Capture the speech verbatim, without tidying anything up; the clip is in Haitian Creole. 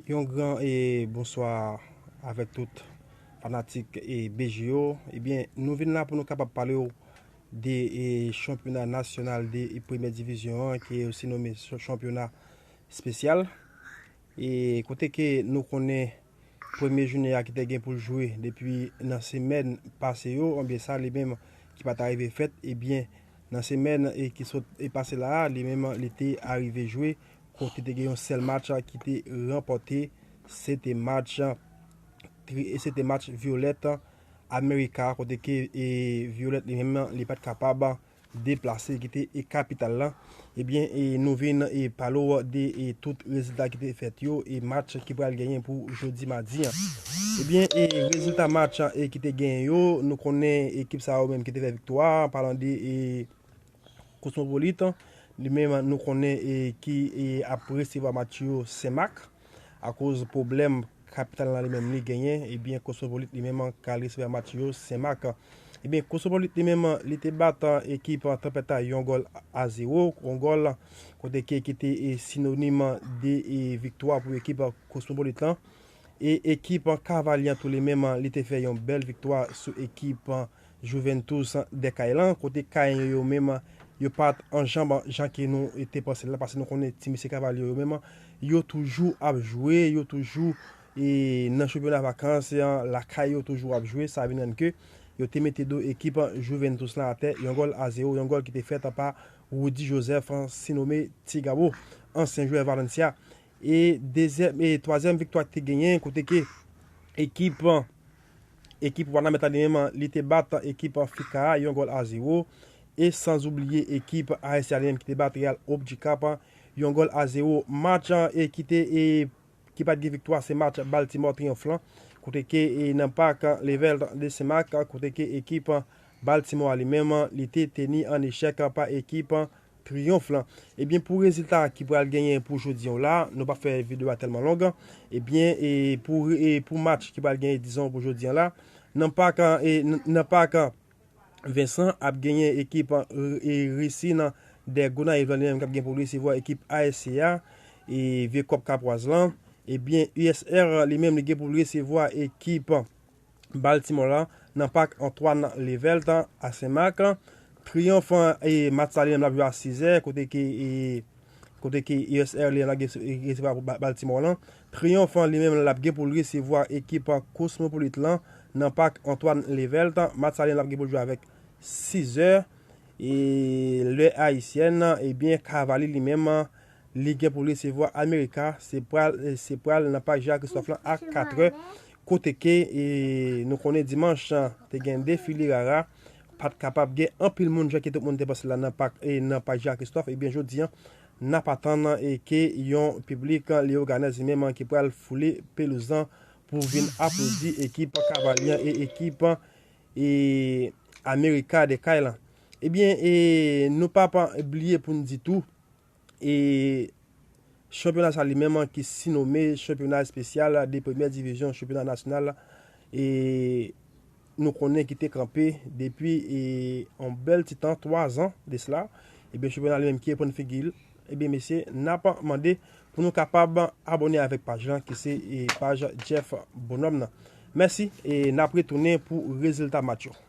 Yon gran e bonswa avèk tout fanatik e B J yo. Ebyen, nou vin la pou nou kapab pale w de e chanpyona nasyonal de e premyè divizyon an, ki osi nome ch-, chanpyona espesyal. E kote ke nou konnen premye jounen a ki te gen pou l jwe depi nan semèn pase yo, anbyen sa li menm ki pa ta rive fèt, ebyen, nan semèn e ki sot e pase la a, li menm li te arive jwe, kote te gen yon sèl match ki te ranpòte, se te match tri-, se te match Violet America, kote ke e Violet li menm li pa t kapab deplase kite e kapital la. Ebyen, e nou vin e pale w de e tout rezilta ki te fèt yo e match ki pral genyen pou jodi madi an. Ebyen, e rezilta match e ki te genyen yo, nou konnen ekip sa yo menm ki te fè viktwa, palan de e Cosmopolite, li menm nou konnen e ki e ap resevwa match yo Senmak. Akoz pwoblèm kapital la li menm li genyen, ebyen Cosmopolite li menm ka al resevwa match yo Senmak. Ebyen Cosmopolite li menm li te bat ekip Tanpèt la yon gòl a zewo, yon gòl kote ke ki te e sinonim de e viktwa pou ekip Cosmopolite lan. E ekip Cavallier tou li menm li te fè yon bèl viktwa sou ekip Juventus de Caylan, kote Kayen yo menm yo pa t an janm jan ke nou te panse l la, paske nou konnen ti mesye Cavallier yo menm yo toujou ap jwe, yo toujou e nan chanpyona vakans an, lakay yo toujou ap jwe, sa vin rann ke yo te mete do ekip Juventus lan atè, yon gòl a zewo, yon gòl ki te fèt pa Rudy Joseph, sinomen Tigabo, ansyen jwè Valencia. E dezyèm e twazyèm viktwa ki te genyen, kote ke ekip ekip Wanament la li menm li te bat ekip Fika a yon gòl a zewo. E san oubliye ekip A S C a li menm ki te bat Real Obdikap yon gòl a zewo. Match e ki te e ki pa t gen viktwa, se match Baltimore Triyonf lan, kote ke e nan pak Levelt de Senmak, kote ke ekip Baltimore a li menm li te teni an echèk pa ekip Triyonf lan. Ebyen, pou rezilta ki pral genyen pou jodi an la, nou pa fè videyo a tèlman long. Ebyen, e pou, e pou match ki pral genyen, dizon, pou jodi an la, nan pak, e, n-, nan pak Vincent ap genyen ekip, e, Racing de Gonayiv lan, li menm k ap gen pou resevwa ekip A S C a, e, Vye Kòb Kapwaz lan. Ebyen, U S R li menm li gen pou resevwa ekip Baltimore la, nan pak Antoine Levelt a Senmak. Triyonf, e, match sa li menm l ap jwe a sizè, kote ke, e, kote ke U S R li menm l ap gen resevwa Ba-, Baltimore lan. Triyonf li menm l ap gen pou l resevwa ekip Cosmopolite lan nan pak Antoine Levelt. Match sa li menm l ap gen pou l jwe avèk sizè. E lè ayisyèn, ebyen, Cavallier li menm, li gen pou resevwa America, se pral, se pral nan pak Jean Christophe lan a katrè, kote ke, e, nou konnen dimanch, te gen defile rara, pa t kapab gen anpil moun jan ke tout moun te panse la nan pak, e, nan pak Jean Christophe. Ebyen, jodi an, n ap atann, e, ke yon piblik, e, Léogâne li menm ki pral foule pelouz lan pou vin aplodi ekip Cavallier e ekip, e, America de Caylan. Ebyen, e, nou pa, pa bliye pou n di tou, e, chanpyona sa li menm ki sinome chanpyona espesyal de premyè divizyon, chanpyona nasyonal, e, nou konnen ki te kanpe depi, e, yon bèl ti tan, twa zan de sela. Ebyen, chanpyona li menm ki reprann figi l. Ebyen, mesye, n ap mande pou nou kapab abòne avèk paj lan, ki se, e, paj Jeff Bonhomme nan. Mèsi, e n ap retounen pou rezilta match yo.